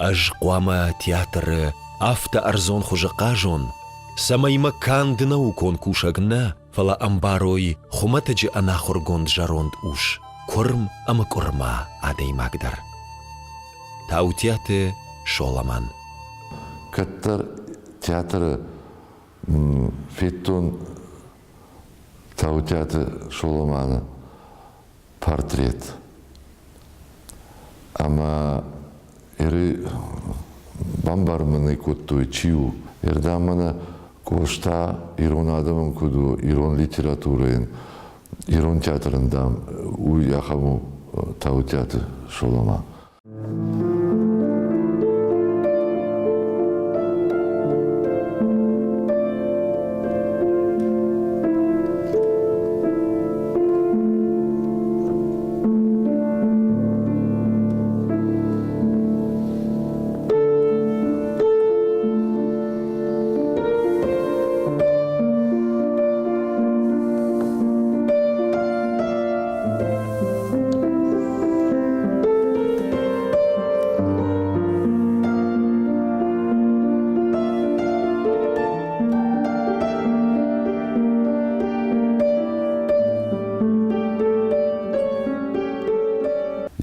Ӕз хъуамӕ театры афтӕ ӕрдзон хуызы хъазон, цӕмӕй мӕ канд наукон кусӕг нӕ, фӕлӕ ӕмбарой хуымӕтӕджы ӕнахуыргонд зӕронд ус, куырм ӕмӕ къуырма адӕймаг дӕр. Таутиаты Соломан. Кӕддӕр театры федтон Таутиаты Соломаны портрет. Ӕмӕ Иры бамбарын мын ӕй кодтой, чи у. Ирдӕм мӕнӕ Къоста ирон адӕмӕн куыд у, ирон литературӕйӕн, ирон театрӕн, дам, уый ахӕм у Таутиаты Соломан.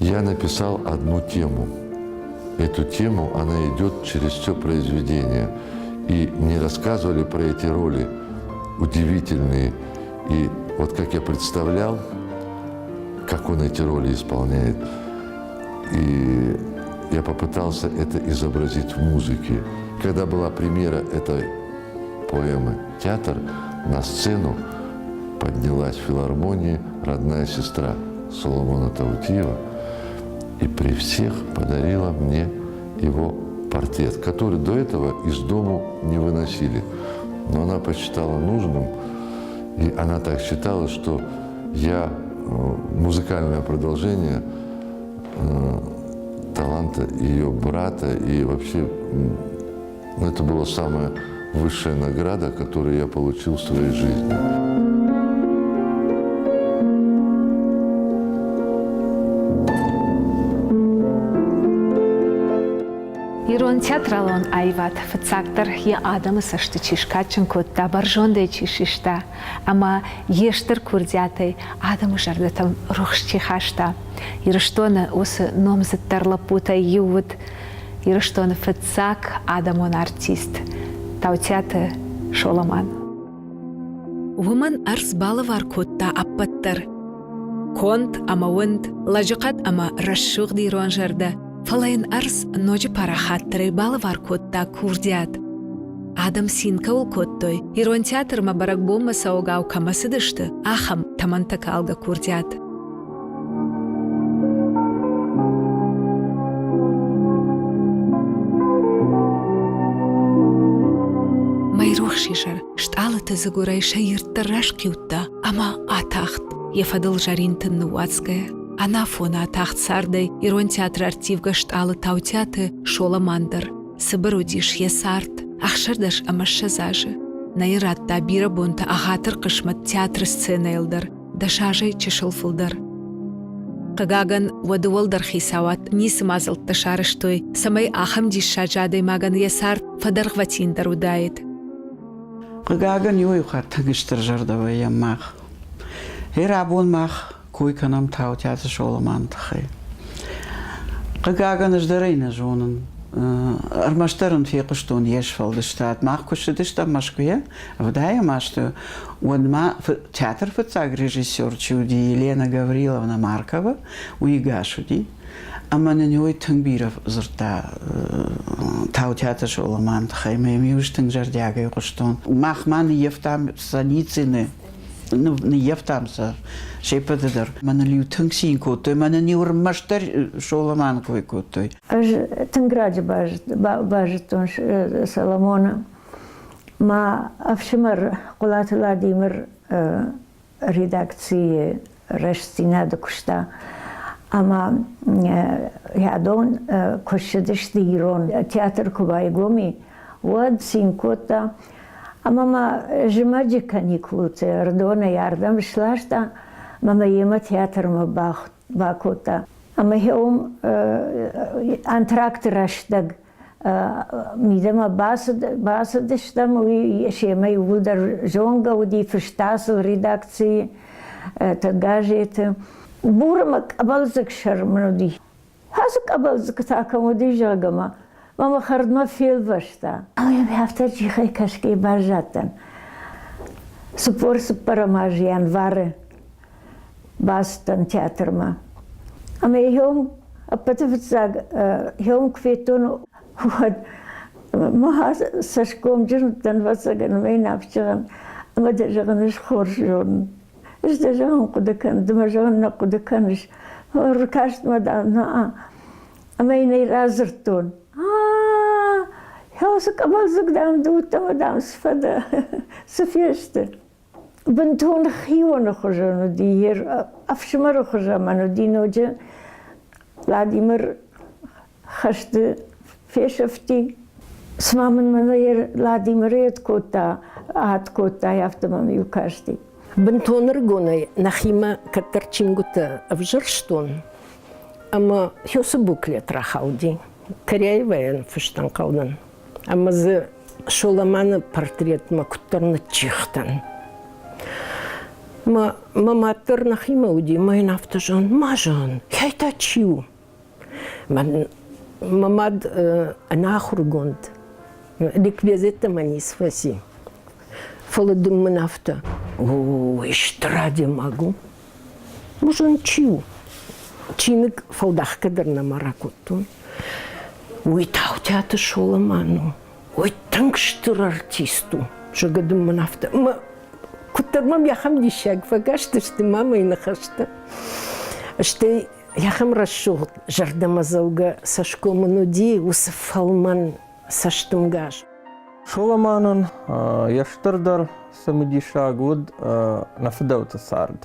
Я написал одну тему. Эту тему, она идет через все произведение. И мне рассказывали про эти роли удивительные. И вот как я представлял, как он эти роли исполняет. И я попытался это изобразить в музыке. Когда была премьера этой поэмы «Театр», на сцену поднялась в филармонии родная сестра Соломона Таутиева и при всех подарила мне его портрет, который до этого из дому не выносили. Но она посчитала нужным, и она так считала, что я музыкальное продолжение таланта ее брата и вообще ну, это была самая высшая награда, которую я получил в своей жизни. Ирон театралон аивад фыццагдӕр йӕ адӕмы цӕсты чи скадджын кодта, бӕрзондӕй чи систа ӕмӕ йе стыр курдиатӕй адӕмы зӕрдӕтӕм рухс чи хаста, Ирыстоны уыцы номдзыддӕр лӕппутӕй иу уыд Ирыстоны фыццаг адӕмон артист Таутиаты Соломан. Уымӕн ӕрдз балӕвар кодта ӕппӕт дӕр. Конд ӕмӕ уынд, лӕджыхъӕд ӕмӕ рӕсугъд ирон зӕрдӕ, фӕлӕ йын ӕрдз ноджы парахатдӕрӕй балӕвар кодта курдиат. Адӕм цин кӕуыл кодтой, ирон театрмӕ бӕрӕгбонмӕ цӕуӕгау кӕмӕ цыдысты, ахӕм тӕмӕнтӕкалгӕ курдиат. Мӕйрухс изӕр стъалыты дзыгуырӕй сӕ ирддӕр расхъиудта ӕмӕ атахт, йӕ фӕдыл зӕрин тын ныууадзгӕйӕ. Ӕнафоны атахт цардӕй ирон театры ӕрттивгӕ стъалы Таутиаты Соломан дӕр. Цыбыр уыдис йӕ цард, 16 ӕмӕ 20 азы. Нӕ йын радта бирӕ бонты ӕгъатыр хъысмӕт театры сценӕйыл дӕр, дӕс азӕй чысыл фылдӕр. Хъыгагӕн, уӕды уӕлдӕр хицауад ницы мадзӕлттӕ сарӕзтой, цӕмӕй ахӕм диссаджы адӕймагӕн йӕ цард фӕдӕргъвӕтиндӕр уыдаид. Хъыгагӕн, иуӕй хатт тынг стыр зӕрдӕ вӕййӕм мах. Гъер абон мах кой кӕнӕм Таутиаты Соломаны тыххӕй. Хъыгагӕн, ӕз дӕр ӕй нӕ зонын. Ӕрмӕстдӕр ын фехъуыстон йе сфӕлдыстад. Мах куы ссыдыстӕм Мӕскуыйӕ, ӕвдайӕм азты, уӕд ма театр фыццаг режиссер чи уыди, Елена Гавриловна Маркова, уый гӕс уыди. Ӕмӕ нын уый тынг бирӕ дзырдта Таутиаты Соломаны тыххӕй, ӕмӕ йӕм-иу ӕз тынг зӕрдиагӕй хъуыстон. Мах ма ныййӕфтам Саницыны, ныййӕфтам сӕ се ппӕты дӕр. Мӕныл-иу тынг цин кодтой, мӕнӕн-иу ӕрмӕстдӕр Соломаны кой кодтой. Ӕз тынг раджы базыдтон Соломоны. Мӕ ӕфсымӕр Хъуылаты Владимир редакцийы Рӕстдзинад-ы куыста ӕмӕ адон куы ссыдысты ирон театр куы байгом и, уӕд цин кодта ӕмӕ ма зымӕджы каникулты Ӕрыдонӕй ардӕм сласта ӕмӕ мӕ йемӕ театрмӕ бакодта. Ӕмӕ уым антракты рӕстӕг мидӕмӕ бацыдыстӕм, уый семӕ иууылдӕр зонгӕ уыди, фыста сыл редакцийы, газеты. Бур ӕмӕ къӕбӕлдзыг сӕр мын уыди. Ацы къӕбӕлдзыгтӕ кӕм уыди, зӕгъгӕ ма, мӕ хӕрдмӕ фелвӕста. Ӕмӕ афтӕ джихӕй кӕсгӕ баззадтӕн. 44 аз январы бацыдтӕн театрмӕ. Ӕмӕ йӕм ӕппӕты фыццаг йӕм куы федтон, уӕд мӕ цӕсгомджын уыдтӕн, ӕвӕццӕгӕн, ӕмӕ йын афтӕ ӕмӕ дӕ зӕгъын ӕз хорз зонын. Ӕз дӕ зӕгъын хъуыды кӕн, ды мӕ зӕгъын нӕ хъуыды кӕныс. Ркаст мӕ дам, нӕ. Ӕмӕ йын ӕй радзырдтон. А, цы къӕбӕлдзыг, дам, ды уыдтӕ ӕмӕ, дам, цы фӕдӕ, цы фесты. Бынтон хионы хуызӕн уыди, йе ӕфсымӕры хуызӕн мӕн уыди ноджы Владимир хӕсты фесӕфти. Цыма мын мӕнӕ йе Владимиры ӕд кодта, ад кодта, афтӕ мӕм-иу касти. Бынтон ӕрыгонӕй нӕхимӕ кӕддӕр чингуытӕ ӕвзӕрстон, ӕмӕ уыцы буклет рахауди. Кореевайӕн фыст ӕнхъӕлдӕн. Ӕмӕ дзы Соломаны портретмӕ куыддӕр ныдджих дӕн. Мӕ, мӕ мад дӕр нӕхимӕ уыди, мӕ йын афтӕ зӕгъын, ма зӕгъын, кӕй та чи у? Мӕ, мӕ мад ӕнахуыргонд, реквизиттӕ мӕ ницы фӕци. Фӕлӕ дын мын афтӕ, ой, стыр адӕймаг у. Мужон чи у? Чиныг фӕлдахгӕ дӕр нӕма ракодтон. Уый Таутиаты Соломан у. Уый тынг стыр артист у. Зӕгъы дын мын афтӕ. Мӕ куыддӕр мӕм ахӕм диссаг фӕкастысты мамӕйы ныхӕстӕ. Стӕй ахӕм рӕсугъд, зӕрдӕмӕдзӕугӕ цӕсгом ын уыди, уыцы фӕлмӕн цӕстӕнгас. Соломанӕн йе стырдӕр цымыдисаг уыд нӕ фыдӕлты цард.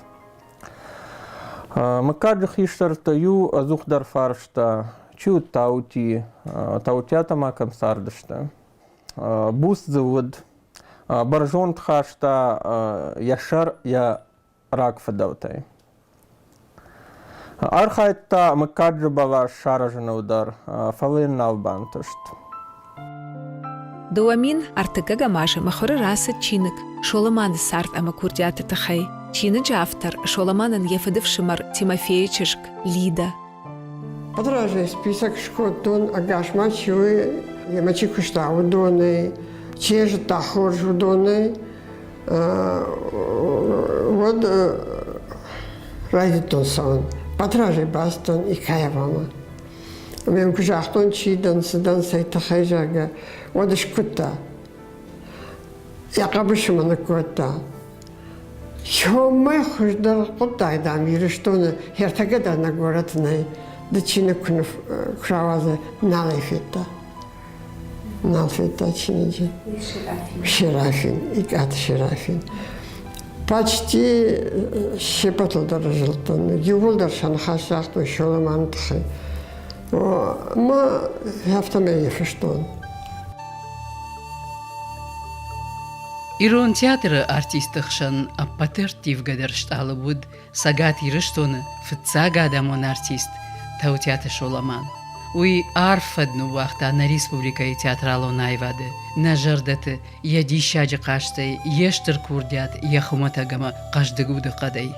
Мыггаджы хистӕртӕ-иу ӕдзухдӕр фарста, чи уыд Таути, Таутиатӕ ма кӕм цардысты. Буц дзы уыд, бӕрзонд хаста йӕ сӕр йӕ рагфыдӕлтӕй. Архайдта мыггаджы бӕлас саразыныл дӕр, фӕлӕ йын нал бантыст. 2000 ӕртыккӕгӕм азы мыхуыры рацыд чиныг Соломаны цард ӕмӕ курдиаты тыххӕй. Чиныджы автор Соломанӕн йӕ фыдыфсымӕр Тимофейы чызг Лидӕ. Разӕй список скодтон, ӕгас ма чи у, йемӕ чи куыста, уыдонӕй, чи зыдта хорз, уыдонӕй. Уӕд райдыдтон цӕуын. Батразӕй бацыдтӕн Икаевамӕ. Ӕмӕ йын куы загътон, чи дӕн, цы дӕн, цӕй тыххӕй, зӕгъгӕ, уӕд скуыдта. Йӕ хъӕбысы мӕ ныккодта. Сомӕй хуыздӕр хъуыддаг, дам, Ирыстоны ӕртӕккӕ дӕр нӕ горӕты нӕй. Ды чиныг куы рауадзай, нал ӕй федта. Нал федта чиныджы. Серафин, Икъаты Серафин. Почти се ппӕтыл дӕр зылдтӕн. Иууылдӕр сӕ ныхас загътой Соломаны тыххӕй. Ӕмӕ афтӕмӕй йӕ фыстон. Ирон театры артистты хсӕн ӕппӕты ӕрттивгӕдӕр стъалы уыд Цӕгат Ирыстоны фыццаг адӕмон артист Таутиаты Соломан. Уый арф фӕд ныууагъта нӕ республикӕйы театралон аивады, нӕ зӕрдӕты йӕ диссаджы хъазтӕй, йе стыр курдиат, йӕ хуымӕтӕг ӕмӕ хъӕздыг удыхъӕдӕй.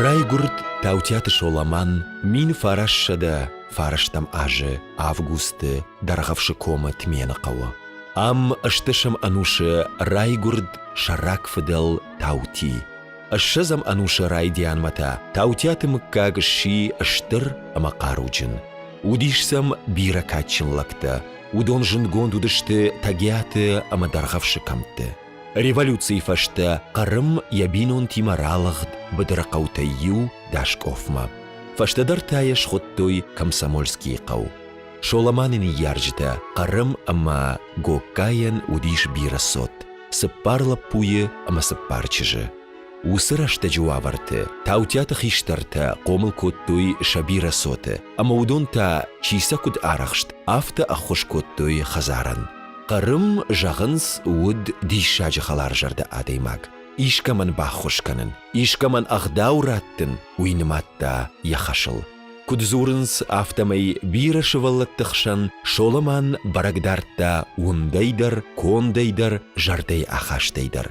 Райгуырд Таутиаты Соломан 1909 азы августы Дӕргъӕвсы комы Тмены хъӕуы. Ам ӕстӕсӕм ӕнусы райгуырд сӕрак фыдӕл Таути. Ссӕдзӕм ӕнусы райдианмӕ та Таутиаты мыггаг сси стыр ӕмӕ хъаруджын. Уыдис сӕм бирӕ кадджын лӕгтӕ, уыдон зындгонд уыдысты Тӕгиаты ӕмӕ Дӕргъӕвсы кӕмтты. Революцийы фӕстӕ Хъырым йӕ бинонтимӕ ралыгъд быдыры хъӕутӕй иу Даскъофмӕ. Фӕстӕдӕр та йӕ схуыдтой Комсомольскийы хъӕу. Соломаны ныййарджытӕ Хъырым ӕмӕ Гоккайӕн уыдис бирӕ цот, цыппар лӕппуйы ӕмӕ цыппар чызджы. Уыцы рӕстӕджы уавӕрты Таутиаты хистӕртӕ хъомыл кодтой сӕ бирӕ цоты, ӕмӕ уыдон та, чи сӕ куыд арӕхст, афтӕ ӕххуыс кодтой хӕдзарӕн. Хъырым, зӕгъынц, уыд диссаджы хӕларзӕрдӕ адӕймаг. Искӕмӕн баххуыс кӕнын, искӕмӕн ӕгъдау раттын, уый нымадта йӕ хӕсыл. Куыд дзурынц, афтӕмӕй бирӕ сывӕллӕтты хсӕн Соломан бӕрӕг дардта уындӕй дӕр, кондӕй дӕр, зӕрдӕйы ахастӕй дӕр.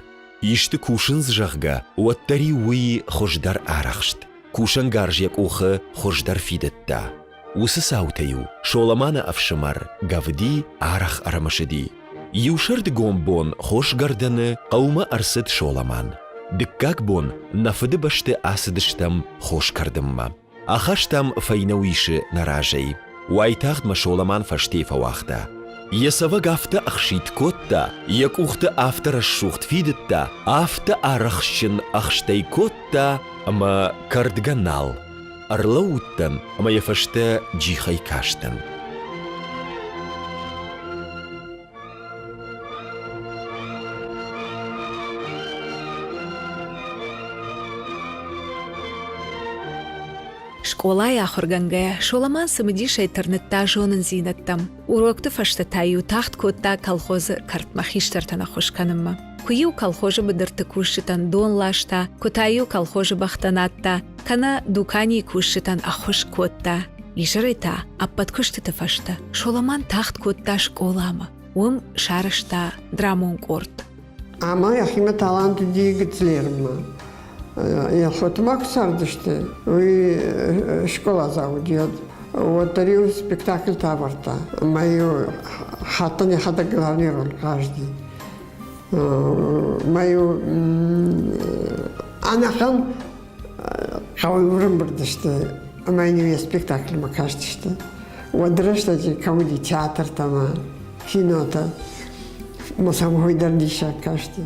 Исты кусынц, зӕгъгӕ, уӕддӕр-иу уый хуыздӕр арӕхст, кусӕнгарз йӕ къухы хуыздӕр фидыдта. Уыцы цаутӕ-иу Соломаны ӕфсымӕр Гӕвди арӕх ӕрымысыди. Иу сӕрдыгон бон хосгӕрдӕны хъӕумӕ ӕрцыд Соломан. Дыккаг бон нӕ фыдыбӕсты ацыдыстӕм хос кӕрдынмӕ. Ахастам фӕйнӕ уисы нӕ разӕй. Уайтагъд мӕ Соломан фӕстейы фӕуагъта. Йӕ цӕвӕг афтӕ ӕхситт кодта, йӕ къухты афтӕ рӕсугъд фидыдта, афтӕ арӕхстджын ӕхстӕй кодта, ӕмӕ кӕрдгӕ нал. Ӕрлӕууыдтӕн ӕмӕ йӕ фӕстӕ джихӕй кастӕн. Скъолайы ахуыргӕнгӕйӕ Соломан цымыдисӕй тырныдта зонындзинӕдтӕм. Урокты фӕстӕ та-иу тагъд кодта колхозы кӕртмӕ хистӕртӕн ӕххуыс кӕнынмӕ. Куы-иу колхозы быдырты кусджытӕн дон ласта, куы та-иу колхозы бӕхтӕ надта, кӕнӕ дуканийы кусджытӕн ӕххуыс кодта. Изӕрӕй та ӕппӕт куыстыты фӕстӕ Соломан тагъд кодта скъоламӕ. Уым сарӕзта драмон къорд. Ӕмӕ йӕхимӕ талант уыди гыццылермӕ. Йӕ хотымӕ куы цардысты, уый скъоладзау уыди, уӕддӕр-иу спектакльтӕ ӕвӕрдта. Ӕмӕ-иу хаттӕн йӕхӕдӕг главный роль хъазыди. Мӕ-иу ӕнӕхъӕн хъӕуы ӕрӕмбырд сты ӕмӕ йын-иу йе спектакльмӕ кастысты. Уӕд рӕстӕджы кӕм уыди театртӕ ӕмӕ кинотӕ, ӕмӕ сӕм уый дӕр диссаг касти.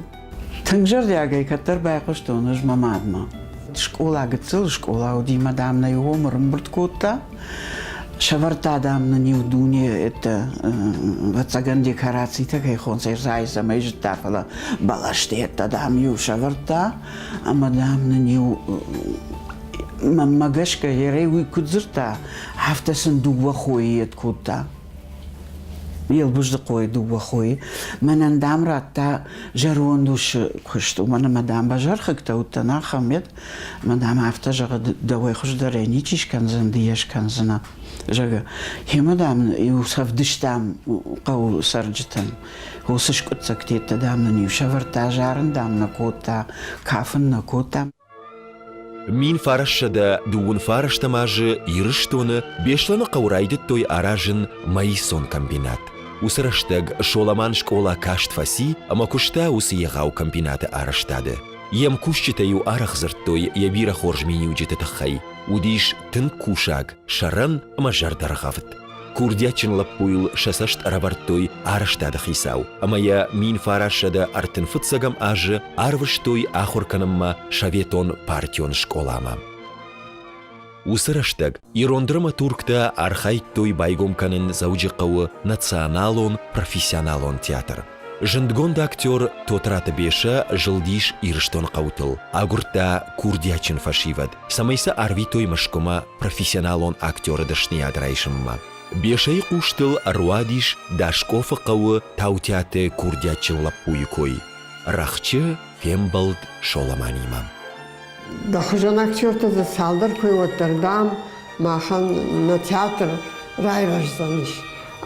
Тынг зӕрдиагӕй кӕддӕр байхъуыстон ӕз мӕ мадмӕ. Скъола гыццыл скъола уыди, мӕ дам нӕ иу ӕрӕмбырд кодта. Сӕвӕрдта, дам, нын иу дуне это, ӕвӕццӕгӕн, декорацитӕ кӕй хонынц, ӕрдзӕй цӕмӕй зыдта, фӕлӕ бӕлӕсты йедтӕ, дам, иу сӕвӕрдта ӕмӕ, дам, нын иу мӕнмӕ гӕсгӕ, ерӕй уый куыд дзырдта, афтӕ сын дыууӕ хойы йед кодта. Елбыздыхъойы дыууӕ хойы. Мӕнӕн, дам, радта зӕронд усы куыст, уымӕн ӕмӕ, дам, бӕзӕрхыгтӕ уыдтӕн ахӕм йед, ӕмӕ, дам, афтӕ зӕгъы, дӕуӕй хуыздӕрӕй ничи скӕндзӕн, ды йӕ скӕндзынӕ, зӕгъы. Гъемӕ, дам, иу сӕвдыстам хъӕуы цӕрджытӕн. Уыцы скъуыддзӕгтӕ, дам, нын-иу сӕвӕрдта, зарын, дам, нӕ кодта, кафын нӕ кодта. 1929 азы Ирыстоны Беслӕныхъӕуы райдыдтой аразын маисон комбинат. Уыцы рӕстӕг Соломан скъола каст фӕци ӕмӕ куыста уыцы егъау комбинаты арӕзтады. Йе мкусджытӕ-иу арӕх дзырдтой йӕ бирӕ хорз миниуджыты тыххӕй. Уыдис тынг кусаг, сӕрӕн ӕмӕ зӕрдӕргъӕвд. Курдиатджын лӕппуйыл сӕ цӕст ӕрӕвӕрдтой арӕзтады хицау ӕмӕ йӕ 1935 азы арвыстой ахуыр кӕнынмӕ советон партион скъоламӕ. Уыцы рӕстӕг ирон драматургтӕ архайдтой байгом кӕнын Дзӕуджыхъӕуы националон профессионалон театр. Зындгонд актер Тотраты Бесӕ зылдис Ирыстоны хъӕутыл, агуырдта курдиатджын фӕсивӕд, цӕмӕй сӕ арвитой Мӕскуымӕ профессионалон актеры дӕсныйад райсынмӕ. Бесӕйы хъустыл ӕруадис Даскъофы хъӕуы Таутиаты курдиатджын лӕппуйы кой. Рӕхджы фембӕлд Соломанимӕ. Дӕ хуызӕн актертӕ дзы цалдӕр куы уӕддӕр, дам, махӕн нӕ театр райрӕздзӕнис.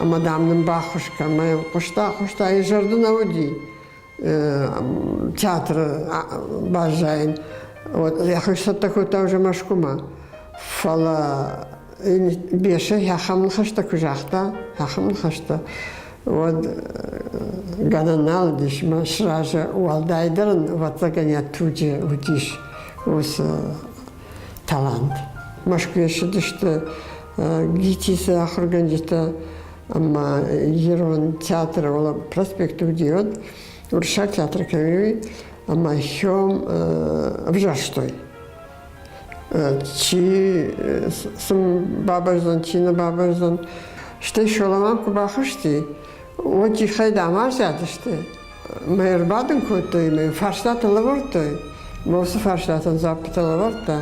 Ӕмӕ, дам, нын баххуыс кӕн. Мӕ йӕм хъуыста, хъуыста, йӕ зӕрды нӕ уыди театры баззайын. Йӕхи сцӕттӕ кодта уже Мӕскуымӕ. Фӕлӕ Бесӕ ахӕм ныхӕстӕ куы загъта, ахӕм ныхӕстӕ, уӕд гӕнӕн нал уыдис мӕ сразы, уӕлдайдӕр ын, ӕвӕццӕгӕн, йӕ туджы уыдис уыцы талант. Мӕскуыйӕ ссыдысты ГИТИС-ы ахуыргӕнджытӕ ӕмӕ ирон театры проспекты уыди уӕд, уырыссаг театр кӕм уый, ӕмӕ хьом ӕвзӕрстой. Чи сын бабӕздзӕн, чи нӕ бабӕздзӕн. Стӕй Соломан куы бахызти, уӕд джихӕй дам аззадысты. Мӕ ӕрбадын кодтой, мӕ фарстатӕ лӕвӕрдтой, мӕ уыцы фарстатӕн дзуаппытӕ лӕвӕрдта,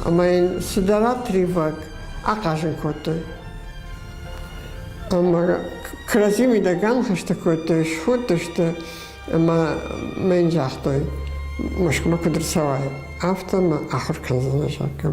ӕмӕ йын цыдӕр отрывок ахъазын кодтой. Ӕмӕ Кӕрӕдзи мидӕг аныхӕстӕ кодтой, схудтысты ӕмӕ мӕ йын загътой, Мӕскуымӕ куыд ӕрцӕуай, афтӕ мӕ ахуыр кӕндзынӕ, зӕгъгӕ.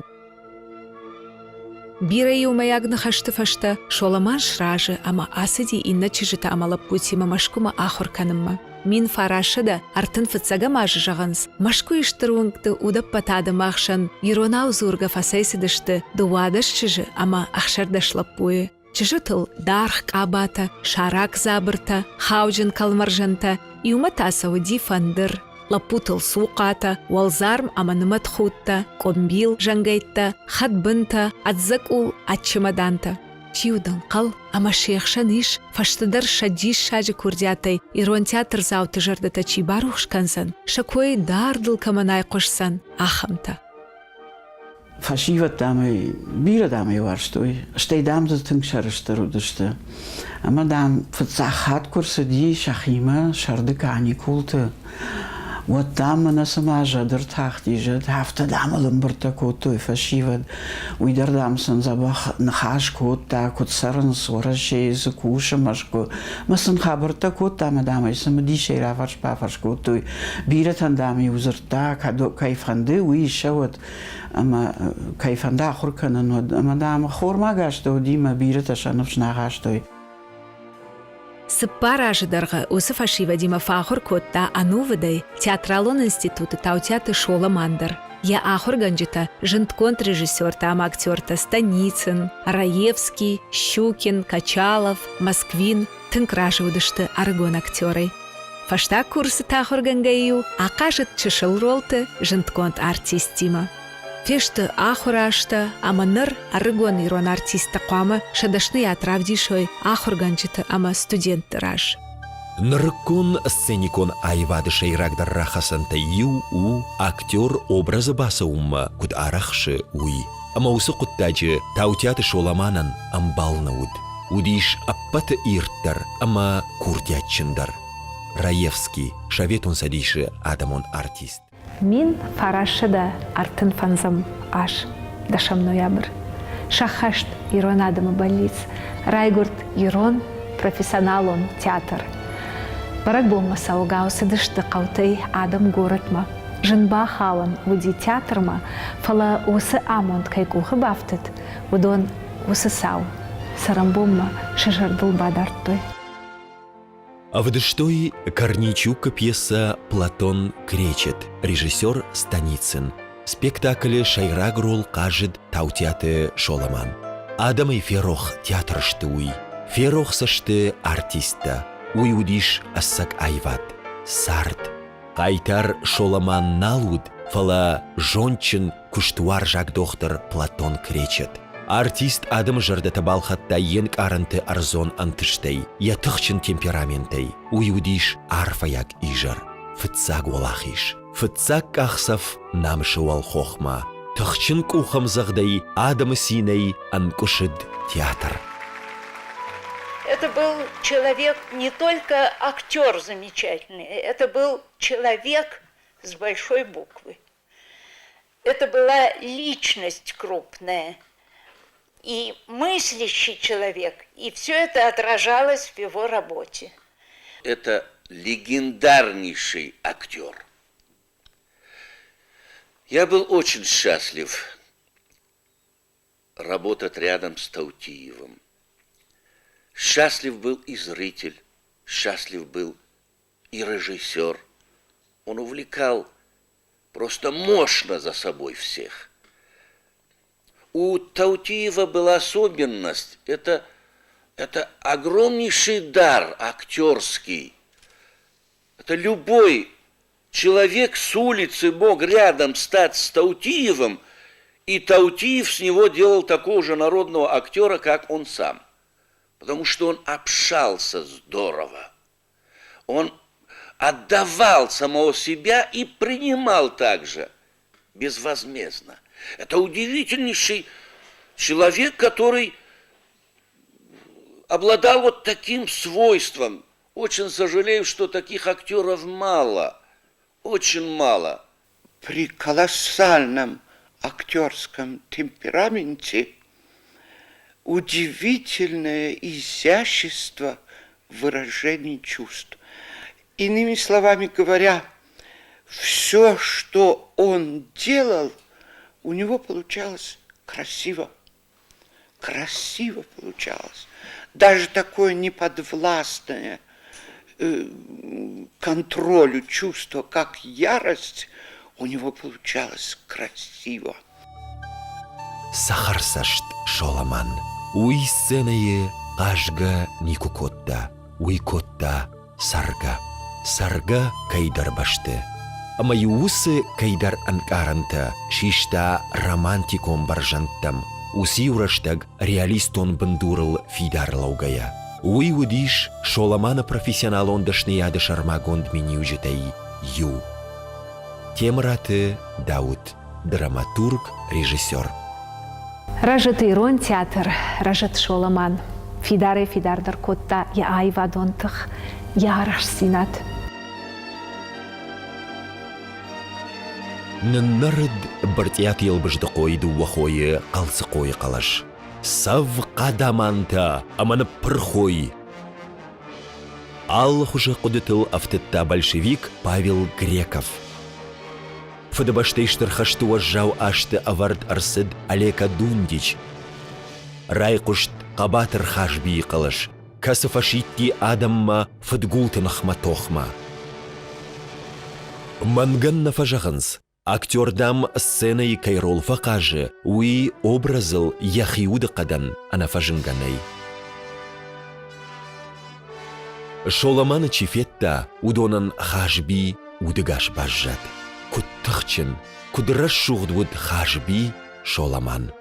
Бирӕ иумӕйаг ныхӕсты фӕстӕ Соламан сразы ӕмӕ ацыди иннӕ чызджытӕ ӕмӕ лӕппутимӕ Мӕскуымӕ ахуыр кӕнынмӕ. 1931 фыццӕгӕм азы зӕгъынц, Мӕскуыйы стыр уынгты уыдӕппӕт адӕмы ӕхсӕн иронау дзургӕ фӕцӕйцыдысты 12 чызджы ӕмӕ 16 лӕппуйы. Чызджытыл даргъ къабатӕ, сӕрак дзабыртӕ, хауджын кӕлмӕрзӕнтӕ, иумӕ та сӕ уыди фӕндыр, лӕппутыл цухъатӕ, уӕлдзарм ӕмӕ нымӕтхудтӕ, къуымбил зӕнгӕйттӕ, хӕдбынтӕ, ӕдзӕкъул ӕд чемодантӕ. Чи уыд ӕнхъӕл, ӕмӕ се хсӕн ис, фӕстӕдӕр сӕ диссаджы курдиатӕй ирон театрдзауты зӕрдӕтӕ чи барухс кӕндзӕн, сӕ кой дардыл кӕмӕн айхъуысдзӕн, ахӕмтӕ. Фӕсивӕд, дам ӕй, бирӕ, дам ӕй уарзтой, стӕй, дам, дзы тынг сӕрыстыр уыдысты. Ӕмӕ, дам, фыццаг хатт куы рцыди сӕхимӕ сӕрды каникулты, уӕд, дам, мӕнӕ цыма зӕд ӕртахти, зӕд, афтӕ, дам, ыл ӕмбырдтӕ кодтой фӕсивӕд. Уый дӕр, дам, сын дзӕбӕх ныхас кодта, куыд цӕрынц Уӕрӕсейы, цы кусы Мӕскуы. Мӕ сын хабӕрттӕ кодта ӕмӕ, дам, ӕй цымыдисӕй рафӕрс-бафӕрс кодтой. Бирӕтӕн, дам-иу дзырдта, кӕй фӕнды, уый ссӕуӕд ӕмӕ кӕй фӕнды ахуыр кӕнын, уӕд. Ӕмӕ, дам, хормаг азтӕ уыди мӕ бирӕтӕ сӕ ныфс нӕ хастой. Цыппар азы дӕргъы уыцы фӕсивӕдимӕ фӕахуыр кодта ӕнувыдӕй театралон институты Таутиаты Соломан дӕр. Йӕ ахуыргӕнджытӕ зындгонд режиссертӕ ӕмӕ актертӕ Станицын, Раевский, Щукин, Качалов, Москвин тынг разы уыдысты ӕрыгон актерӕй. Фӕстаг курсыты ахуыргӕнгӕ-иу ахъазыд чысыл ролты зындгонд артисттимӕ. Фесты ахуыр азтӕ ӕмӕ ныр ӕрыгон ирон артисттӕ хъуамӕ сӕ дӕсныйад равдисой ахуыргӕнджыты ӕмӕ студентты раз. Нырыккон сценикон аивады сӕйрагдӕр рахӕцӕнтӕй иу у актер образы бацӕуынмӕ куыд арӕхсы, уый. Ӕмӕ уыцы хъуыддаджы Таутиаты Соламанӕн ӕмбал нӕ уыд. Уыдис ӕппӕты ирддӕр ӕмӕ курдиатджындӕр. Раевский, Советон Цӕдисы адӕмон артист. 1935 аз, дӕсӕм ноябрь. Сӕххӕст ирон адӕмы бӕллиц, райгуырд ирон профессионалон театр. Бӕрӕгбонмӕ цӕугӕ цыдысты хъӕутӕй адӕм горӕтмӕ. Зын бахауӕн уыди театрмӕ, фӕлӕ уыцы амонд кӕй къухы бафтыд, уыдон уыцы цау цӕрӕнбонмӕ сӕ зӕрдыл бадардтой. Ӕвдыстой Корнейчукы пьесӕ «Платон Кречет», режиссер Станицын. Спектаклы сӕйраг рол хъазыд Таутиаты Соломан. Адӕмӕй ферох театр сты уый, ферох сӕ сты артисттӕ. Уый уыдис ӕцӕг аивад, цард. Хъайтар Соломан нал уыд, фӕлӕ зондджын, куыстуарзаг дохтыр Платон Кречет. Артист адӕмы зӕрдӕтӕ балхӕдта йе нкъарӕнты ӕрдзон ӕнтыстӕй, йӕ тыхджын темпераментӕй. Уый уыдис арфӕйаг изӕр, фыццаг уӕлахиз, фыццаг къахдзӕф намысы уӕлхохмӕ, тыхджын къухӕмдзӕгъдӕй адӕмы цинӕй ӕнкъуысыд театр. Это был человек не только актер замечательный, это был человек с большой буквы. Это была личность крупная и мыслящий человек, и все это отражалось в его работе. Это легендарнейший актер. Я был очень счастлив работать рядом с Таутиевым. Счастлив был и зритель, счастлив был и режиссер. Он увлекал просто мощно за собой всех. У Таутиева была особенность, это, это огромнейший дар актерский. Это любой человек с улицы мог рядом стать с Таутиевым, и Таутиев с него делал такого же народного актера, как он сам. Потому что он общался здорово. Он отдавал самого себя и принимал также безвозмездно. Это удивительнейший человек, который обладал вот таким свойством. Очень сожалею, что таких актеров мало, очень мало. При колоссальном актерском темпераменте удивительное изящество. выражении чувств. Иными словами говоря, все, что он делал, у него получалось красиво. Красиво получалось. Даже такое неподвластное контролю чувство, как ярость, у него получалось красиво. Цӕхӕрцӕст Соламан. Уый сценӕйы хъазгӕ никуы кодта, уый кодта цӕргӕ. Цӕргӕ кӕйдӕр бӕсты. Ӕмӕ-иу уыцы кӕйдӕр ӕнкъарӕнтӕ систа романтикон бӕрзӕндтӕм, уыцы-иу рӕстӕг реалистон бындурыл фидар лӕугӕйӕ. Уый уыдис Соламаны профессионалон дӕсныйады сӕрмагонд миниуджытӕй иу. Темыраты Дауыт драматург, режиссер. Рӕзыд ирон театр, рӕзыд Соламан. Фидарӕй-фидардӕр кодта йӕ аивадон тых, йӕ арӕхстдзинад. Ныннӕрыд Брытъиаты Елбыздыхъойы дыууӕ хойы Хъӕлцыхъойы хъӕлӕс. Цӕв хъадамантӕ ӕмӕ ныппырх уой! Алыхуызы хъуыдытыл ӕфтыдта большевик Павел Греков. Фыдыбӕстӕйы Стыр хӕсты уӕззау азты ӕвӕрд ӕрцыд Олег Дундич. Райхъуыст хъӕбатыр Хазбийы хъӕлӕс, кӕцы фӕсидти адӕммӕ фыдгулты ныхмӕ тохмӕ. Мӕнгӕн нӕ фӕзӕгъынц, актер, дам, сценӕйы кӕй роль фӕхъазы, уый образыл йӕхи удыхъӕдӕн ӕнӕфӕзынгӕ нӕй. Соламаны чи федта, уыдонӕн Хазби удӕгас баззад. Куыд тыхджын, куыд рӕсугъд уыд Хазби Соламан.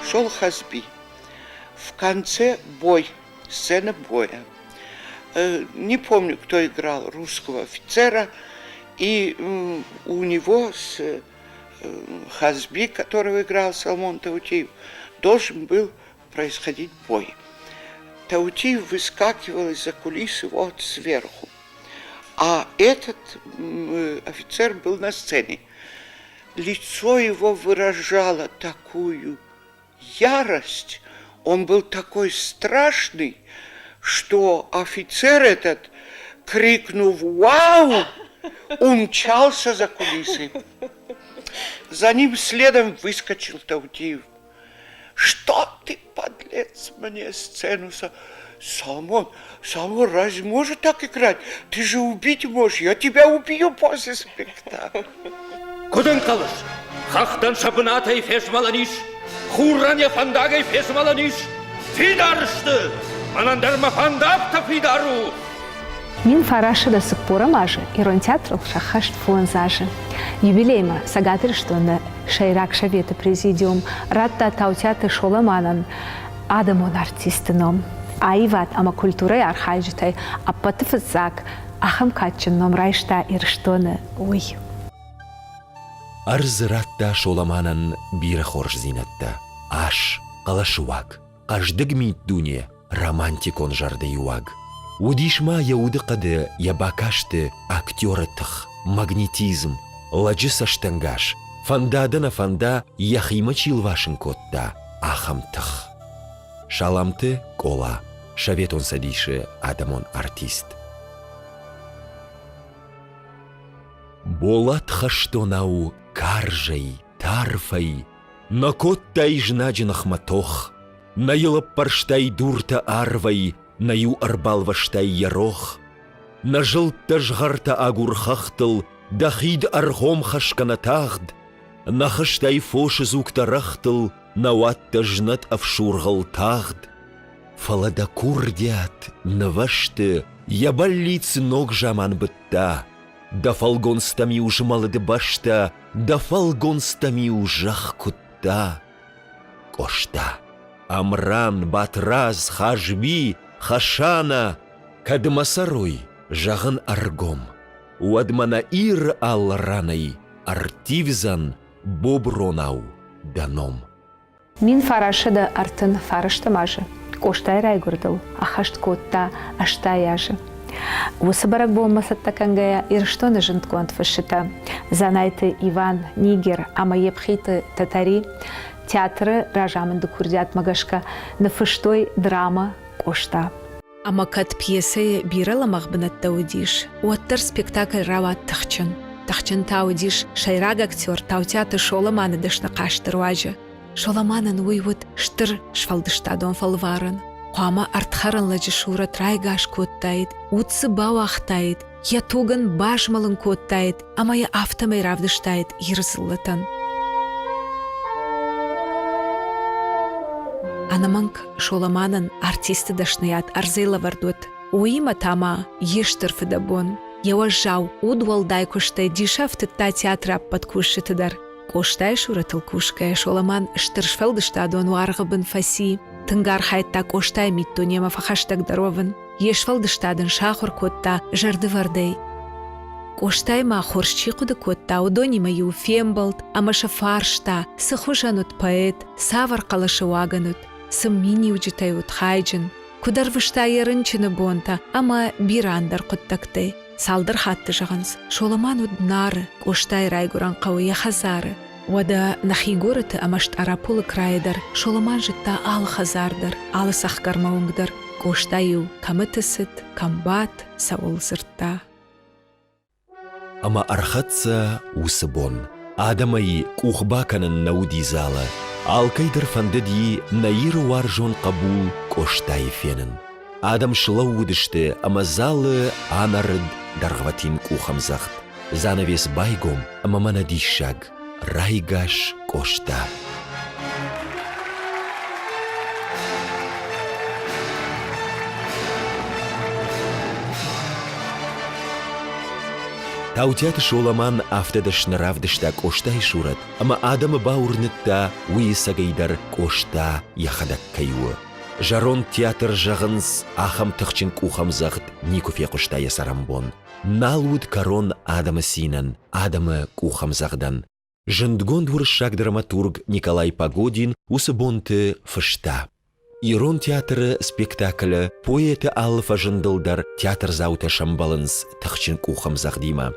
Шел Хазби. В конце бой, сцена боя. Не помню, кто играл русского офицера, и у него с Хазби, которого играл Салмон Таутиев, должен был происходить бой. Таутиев выскакивал из-за кулисы вот сверху, а этот офицер был на сцене. Лицо его выражало такую ярость, он был такой страшный, что офицер этот, крикнув «Вау!», умчался за кулисы. За ним следом выскочил Таутиев. Что ты, подлец, мне сцену со... Соломон, Соломон, разве может так играть? Ты же убить можешь, я тебя убью после спектакля. Куыд ӕнхъӕлыс, хӕхтӕн сӕ бынатӕй фезмӕлӕн ис, хурӕн йӕ фӕндагӕй фезмӕлӕн ис? Фидар сты! Мӕнӕн дӕр мӕ фӕндаг та фидар у! 1900 цыппорӕм азы Ирон театрыл сӕххӕст фондз азы. Юбилеймӕ Цӕгат Ирыстоны Сӕйраг Советы Президиум радта Таутиаты Соламанӕн адӕмон артисты ном. Аивад ӕмӕ культурӕйы архайджытӕй ӕппӕты фыццаг ахӕм кадджын ном райста Ирыстоны уый. Ӕрдз радта Соламанӕн бирӕ хорздзинӕдтӕ, ас, хъӕлӕсыуаг, хъӕздыг миддуне, романтикон зӕрдӕйы уаг. Уыдис ма йӕ удыхъӕды йӕ бакасты актеры тых, магнетизм, лӕджы цӕстӕнгас, фӕнда дӕ нӕ фӕнда йӕхимӕ чи лвасын кодта, ахӕм тых. Саламты Къола, Советон Цӕдисы адӕмон артист. Болат хӕстонау карзӕй, тарфӕй нӕ кодтай знаджы ныхмӕ тох, нӕ йыл ӕппӕрстай дуртӕ арвӕй, нӕ-иу ӕрбалвӕстай йӕ рох. Нӕ зылдтӕ згъӕртӕ агур хӕхтыл, дӕ хид ӕргъом хӕсгӕ нӕ тагъд, нӕ хызтай фосы дзугтӕ рӕгътыл, нӕ уадтӕ знӕт ӕфсургъыл тагъд. Фӕлӕ дӕ курдиат нывӕзты йӕ бӕллиц ног заман быдта. Дӕ фӕлгонцтӕм-иу змӕлыд бӕстӕ, дӕ фӕлгонцтӕм-иу зӕхх куыдта. Къоста, Амран, Батрадз, Хазби, Хӕсанӕ, кӕд мӕ цӕрой, зӕгъын ӕргом, уӕд мӕ нӕ Иры алы ранӕй ӕрттивдзӕн Бобронау дӕ ном. 1930 фарӕстӕм азы Къостайы райгуырдыл ӕххӕст кодта 80 азы. Уыцы бӕрӕгбонмӕ цӕттӕ кӕнгӕйӕ Ирыстоны зындгонд фысджытӕ Дзанайты Иван, Нигер ӕмӕ Епхиты Тӕтӕри театры разамынды курдиатмӕ гӕсгӕ ныффыстой драмӕ Къоста. Ӕмӕ кӕд пьесӕйы бирӕ лӕмӕгъ бынӕттӕ уыдис, уӕддӕр спектакль рауад тыхджын. Тыхджын та уыдис сӕйраг актер Таутиаты Соломаны дӕсны хъазты руаджы. Соломанӕн уый уыд стыр сфӕлдыстадон фӕлварӕн. Хъуамӕ ӕрдхӕрӕн лӕджы сурӕт райгас кодтаид, уд дзы бауагътаид, йӕ туг ын базмӕлын кодтаид ӕмӕ йӕ афтӕмӕй равдыстаид Иры дзыллӕтӕн. Ӕнӕмӕнг Соломанӕн артисты дӕсныйад ӕрдзӕй лӕвӕрд уыд. Уыимӕ та ма йе стыр фыдӕбон, йӕ уӕззау удуӕлдай куыстӕй дисӕфтыдта театры ӕппӕт кусджыты дӕр. Къостайы сурӕтыл кусгӕйӕ Соломан стыр сфӕлдыстадон уаргъы бын фӕци. Тынг архайдта Къостайы миддунемӕ фӕхӕстӕгдӕр уӕвын. Йе сфӕлдыстад ын сахуыр кодта зӕрдывӕрдӕй. Къостайы ма хорз чи хъуыды кодта, уыдонимӕ-иу фембӕлд ӕмӕ сӕ фарста, цы хуызӕн уыд поэт, цавӕр хъӕлӕсы уагӕн уыд, цы миниуджытӕй уыд хайджын, куыд ӕрвыста йӕ рынчыны бонтӕ ӕмӕ бирӕ ӕндӕр хъуыддӕгтӕй. Цалдӕр хатты зӕгъынц, Соломан уыд Нары, Къостайы райгуырӕн хъӕуы йӕ хӕдзары. Уӕдӕ нӕхи горӕты ӕмӕ Стъараполы крайы дӕр Соломан зыдта алы хӕдзар дӕр, алы цӕхгӕрмӕ уынг дӕр. Къоста-иу кӕмыты цыд, кӕм бадт, цӕуыл дзырдта. Ӕмӕ ӕрхӕццӕ уыцы бон. Адӕмӕй къух бакӕнын нӕ уыди залы. Алкӕй дӕр фӕндыди нӕ Иры уарзон хъӕбул Къостайы фенын. Адӕм слӕууыдысты ӕмӕ залы анӕрыд дӕргъвӕтин къухӕмдзӕгъд. Занавес байгом ӕмӕ мӕнӕ диссаг – райгас Къоста. Таутиаты Соломан афтӕ дӕсны равдыста Къостайы сурӕт, ӕмӕ адӕмы бауырныдта, уый ӕцӕгӕйдӕр Къоста йӕхӕдӕг кӕй у. Зӕронд театр, зӕгъынц, ахӕм тыхджын къухӕмдзӕгъд никуы фехъуыста йӕ цӕрӕнбон. Нал уыд кӕрон адӕмы цинӕн, адӕмы къухӕмдзӕгъдӕн. Зындгонд уырыссаг драматург Николай Погодин уыцы бонты фыста: Ирон театры спектаклы поэты алы фӕзындыл дӕр театрдзаутӕ сӕмбӕлынц тыхджын къухӕмдзӕгъдимӕ.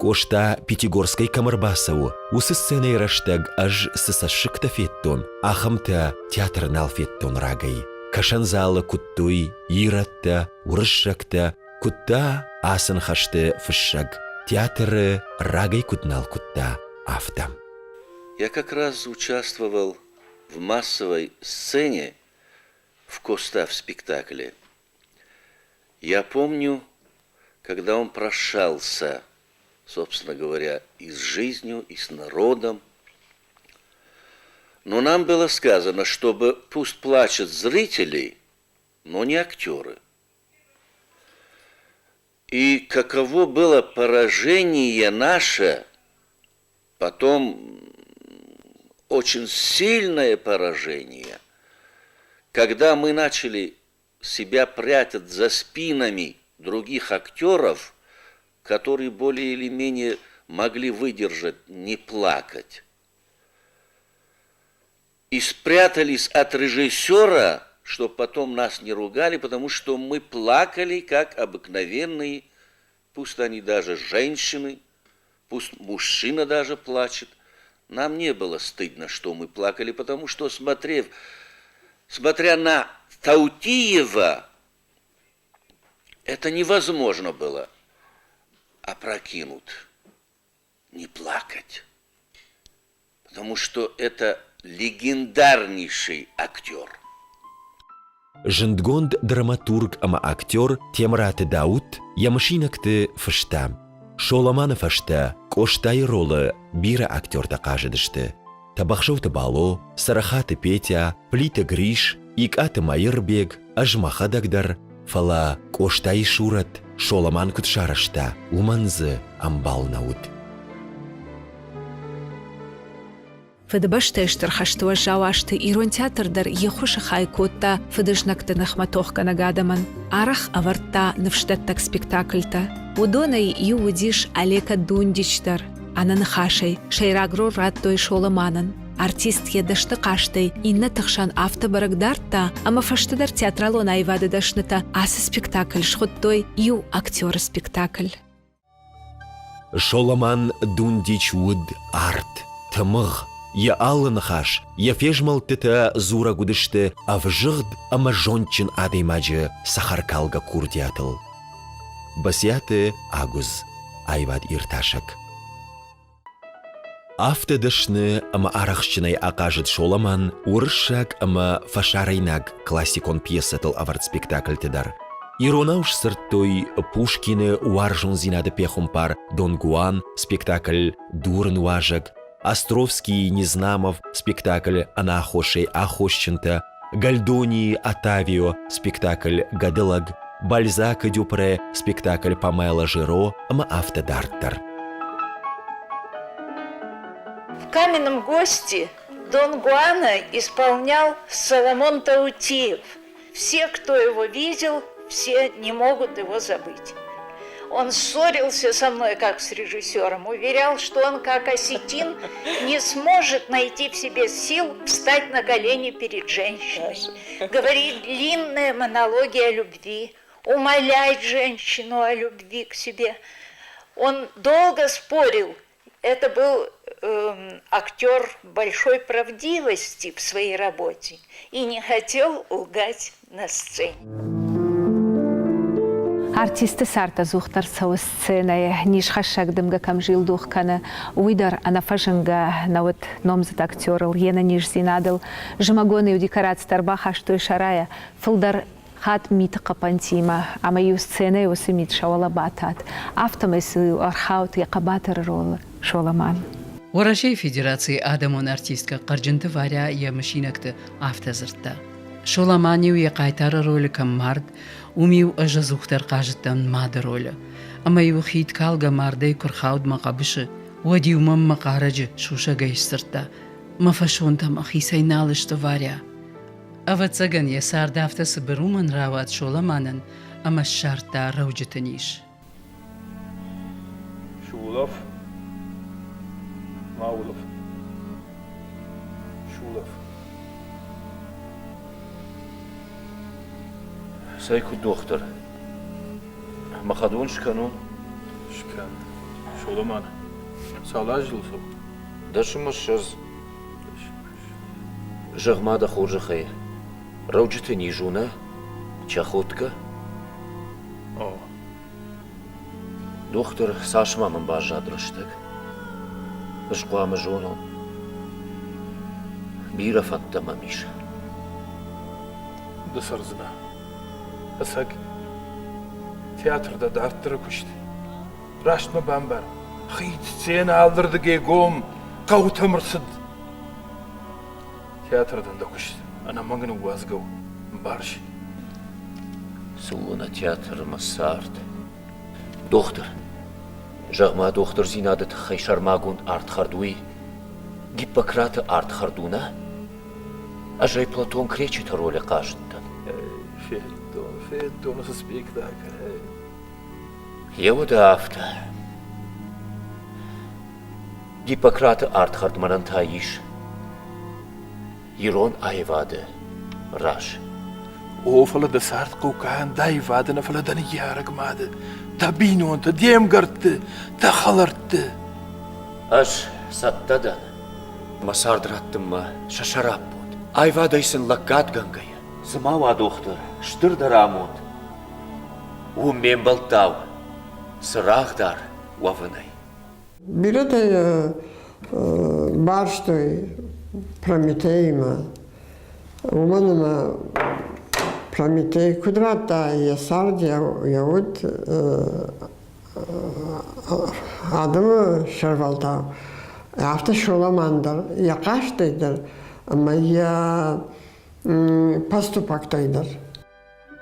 Къоста Пятигорскӕй кӕм ӕрбацӕуы, уыцы сценӕйы рӕстӕг ӕз цы цӕссыгтӕ федтон, ахӕмтӕ театры нал федтон рагӕй. Кӕсӕн залы куыдтой ирӕттӕ, уырыссӕгтӕ, куыдта ацы ныхӕсты фыссӕг, театры рагӕй куыд нал куыдта, афтӕ. Я как раз участвовал в массовой сцене в Коста в спектакле. Я помню, когда он прощался, собственно говоря, и с жизнью, и с народом. Но нам было сказано, чтобы пусть плачут зрители, но не актеры. И каково было поражение наше, потом очень сильное поражение, когда мы начали себя прятать за спинами других актеров, которые более или менее могли выдержать не плакать. И спрятались от режиссера, чтобы потом нас не ругали, потому что мы плакали, как обыкновенные, пусть они даже женщины, пусть мужчина даже плачет. Нам не было стыдно, что мы плакали, потому что, смотрев, смотря на Таутиева, это невозможно было опрокинуть, не плакать. Потому что это легендарнейший актер. Зындгонд драматург ӕмӕ актер Темыраты Дауыт йӕ мысинӕгты фыста: Соломаны фӕстӕ Къостайы ролы бирӕ актертӕ хъазыдысты. Тӕбӕхсӕуты Бало, Цӕрӕхаты Петя, Плиты Гриш, Икъаты Мӕирбег, ӕз мӕхӕдӕг дӕр, фӕлӕ Къостайы сурӕт Соломан куыд сарӕзта, уымӕн дзы ӕмбал нӕ уыд. Фыдыбӕстӕйы Стыр хӕсты уӕззау азты ирон театр дӕр йе ххуысы хай кодта фыдызнӕгты ныхмӕ тохгӕнӕг адӕмӕн, арӕх ӕвӕрдта ныфсдӕттӕг спектакльтӕ. Уыдонӕй иу уыдис Олег Дундич дӕр. Ӕнӕныхасӕй сӕйраг роль радтой Соломанӕн. Артист йӕ дӕсны хъазтӕй иннӕты хсӕн афтӕ бӕрӕг дардта, ӕмӕ фӕстӕдӕр театралон аивады дӕснытӕ ацы спектакль схуыдтой иу актеры спектакль. Соломан Дундич уыд арт, тымыгъ, йӕ алы ныхас, йӕ фезмӕлдтытӕ дзурӕг уыдысты ӕвзыгъд ӕмӕ зондджын адӕймаджы цӕхӕркалгӕ курдиатыл. Басиаты Агуыдз, аивад иртасӕг. Афтӕ дӕсны ӕмӕ арӕхстджынӕй ахъазыд Соломан уырыссаг ӕмӕ фӕсарӕйнаг классикон пьесӕтыл ӕвӕрд спектакльты дӕр. Иронау сдзырдтой Пушкины уарзондзинады пехуымпар Дон Гуан спектакль «Дурын уазӕг», Островский Незнамов спектакль «Ӕнаххосӕй аххосджынтӕ», Гальдонийы Отавио спектакль «Гӕдылӕг», Бальзакы Дюпре спектакль «Памела Жиро» ӕмӕ афтӕ дарддӕр. В «Каменном гости» Дон Гуана исполнял Соломон Таутиев. Все, кто его видел, все не могут его забыть. Он ссорился со мной как с режиссером, уверял, что он как осетин не сможет найти в себе сил встать на колени перед женщиной, говорить длинные монологи о любви, умолять женщину о любви к себе. Он долго спорил. Это был э, актер большой правдивости в своей работе и не хотел лгать на сцене. Артисты цард ӕдзухдӕр цӕуы сценӕйы, низхӕссӕг дымгӕ кӕм зилдух кӕны, уый дӕр ӕнӕфӕзынгӕ нӕ уыд номдзыд актерыл, йе нӕниздзинадыл. Зымӕгон-иу декорацитӕ ӕрбахастой сарайӕ, фылдӕр хатт миты хъӕпӕнтимӕ, ӕмӕ-иу сценӕйы уыцы мит сӕ уӕлӕ батад. Афтӕмӕй сыл-иу ӕрхауд йӕ хъӕбатыры ролы Соломан. Уӕрӕсейы Федерацийы адӕмон артисткӕ Хъӕрджынты Варя йӕ мысинӕгты афтӕ дзырдта. Соламан-иу йӕ хъайтары ролы кӕм мард, уым-иу ӕз ӕдзухдӕр хъазыдтӕн мады ролы. Ӕмӕ-иу хидкалгӕ мардӕй куы рхауд мӕ хъӕбысы, уӕд-иу мӕм мӕ хъарӕджы сусӕгӕй сдзырдта: «Мӕ фӕсонтӕ мӕхицӕй нал сты, Варя». Ӕвӕццӕгӕн, йӕ цард афтӕ цыбыр уымӕн рауад Соламанӕн, ӕмӕ ссардта рӕуджыты низ. Сулӕф. Ма улӕф. Сулӕф. Цӕй куыд дохтыр? Мӕ хӕдон скӕнон? Скӕн. Соломан, цал азы дыл цӕуы? 10 ӕмӕ 20. Зӕгъ-ма дӕ хорзӕхӕй, рӕуджыты низ у, нӕ? Чахоткӕ? О. Дохтыр, цас ма мын баззад рӕстӕг? Ӕз хъуамӕ зонон. Бирӕ фӕндтӕ мӕм ис. Ды цӕрдзынӕ. Ӕцӕг, театр дӕ дарддӕры куыст. Раст мӕ бамбар. Хид, сценӕ алырдыгӕй гом, хъӕутӕм ӕрцыд. Театры дын дӕ куыст ӕнӕмӕнг ныууадзгӕ у, ӕмбарыс? Цы у нӕ театр мӕ цард? Дохтыр, зӕгъ-ма, дохтырдзинады тыххӕй сӕрмагонд ардхӕрд уый Гиппократы ардхӕрд у, нӕ? Ӕз ӕй Платон Кречеты ролы хъазыдтӕн. Федтон, федтон уыцы спектакль. Йе уӕдӕ афтӕ. Гиппократы ардхӕрд мӕнӕн та ис ирон аивады раз. О, фӕлӕ дӕ цард хъӕуы канд аивады нӕ, фӕлӕ дӕ ныййарӕг мады, дӕ бинонты, де мгӕртты, дӕ хӕлӕртты. Ӕз цӕттӕ дӕн мӕ цард раттынмӕ сӕ сӕраппонд, аивадӕй сын лӕггадгӕнгӕйӕ. Цы ма уа дохтыр, стырдӕр амонд, уым ме мбӕлттау цырагъдар уӕвынӕй. Бирӕтӕ йӕ барстой Прометеимӕ, уымӕн ӕмӕ Прометей куыд радта йӕ цард, йӕ уд адӕмы сӕрвӕлтау, афтӕ Соломан дӕр йӕ хъазтӕй дӕр ӕмӕ йӕ поступӕгтӕй дӕр.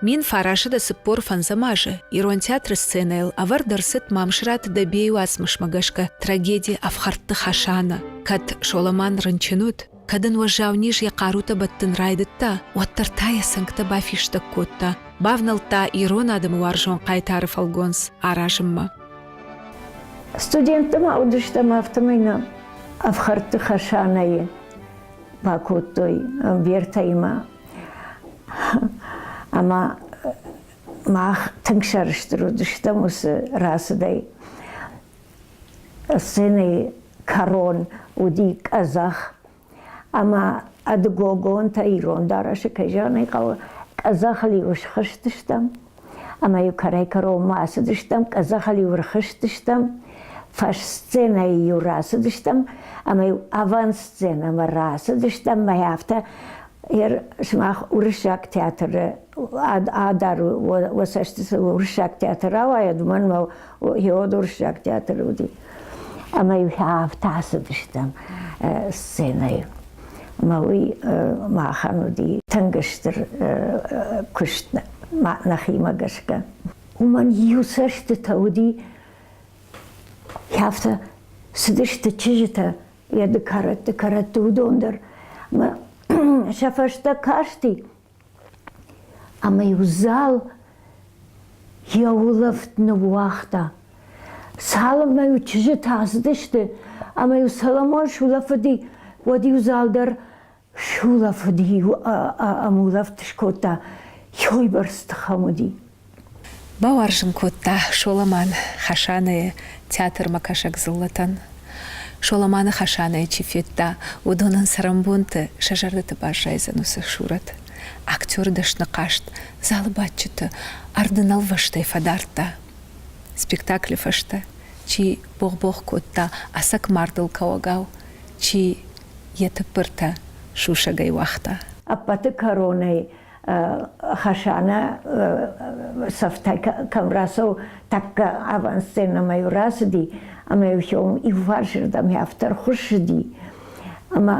1945 азы Ирон театры сценӕйыл ӕвӕрд ӕрцыд Мамсыраты Дӕбейы уацмысмӕ гӕсгӕ трагеди «Ӕфхӕрдты Хӕсанӕ». Кӕд Соломан рынчын уыд, кӕд ын уӕззау низ йӕ хъарутӕ бӕттын райдыдта, уӕддӕр та йӕ цӕнгтӕ бафистӕг кодта, бавнӕлдта ирон адӕмы уарзон хъайтары фӕлгонц аразынмӕ. Студенттӕ ма уыдыстӕм, афтӕмӕй нӕ Ӕфхӕрдты Хӕсанӕйы. бакодтой Бертӕимӕ. Ӕмӕ мах тынг сӕрыстыр уыдыстӕм уыцы рацыдӕй. Сценӕйы кӕрон уыди къӕдзӕх, ӕмӕ ӕдгогонтӕ ирон дарӕсы, кӕй зӕгъын ӕй хъӕуы, къӕдзӕхыл-иу схызтыстӕм, ӕмӕ-иу кӕрӕй-кӕронмӕ ацыдыстӕм, къӕдзӕхыл-иу ӕрхызтыстӕм, фӕссценӕйы-иу рацыдыстӕм, ӕмӕ-иу авансценӕмӕ рацыдыстӕм, мӕ афтӕ сымах уырыссаг театры адар уӕ цӕстытыл уырыссаг театр рауайӕд, уымӕн мӕ йод уырыссаг театры уыди. Ӕмӕ-иу афтӕ ацыдыстӕм сценӕйы. Ӕмӕ уый махӕн уыди тынг стыр куыст нӕхимӕ гӕсгӕ. Уымӕн иу цӕстытӕ уыди, афтӕ цыдысты чызджытӕ йӕ кӕрӕтты кӕрӕтты уыдон дӕр. Ӕмӕ сӕ фӕстӕ касти, ӕмӕ-иу зал йӕ улӕфт ныууагъта. Цалынмӕ-иу чызджытӕ ацыдысты ӕмӕ-иу Соломон сулӕфыди, уӕд-иу зал дӕр сулӕфыди ӕмулӕфт скодта, уыйбӕрц тыхӕм уыди. Бауарзын кодта Соломан Хасанайы театрмӕ кӕсӕг дзыллӕтӕн. Соломаны Хасанайы чи федта, уыдонӕн цӕрӕнбонты сӕ зӕрдӕты баззайдзӕн уыцы сурӕт. Актеры дӕсны хъазт залы бадджыты ӕрдынӕлвӕстӕй фӕдардта. Спектаклы фӕстӕ чи богъ-богъ кодта ӕцӕг мардыл кӕуӕгау, чи йӕ тыппыртӕ сусӕгӕй уагъта. Ӕппӕты кӕронӕй Хасана цӕфтӕй кӕм рацӕуы, тӕккӕ авансценӕмӕ-иу рацыди, ӕмӕ-иу иуфарсырдӕм афтӕ ӕрхуыссыди. Ӕмӕ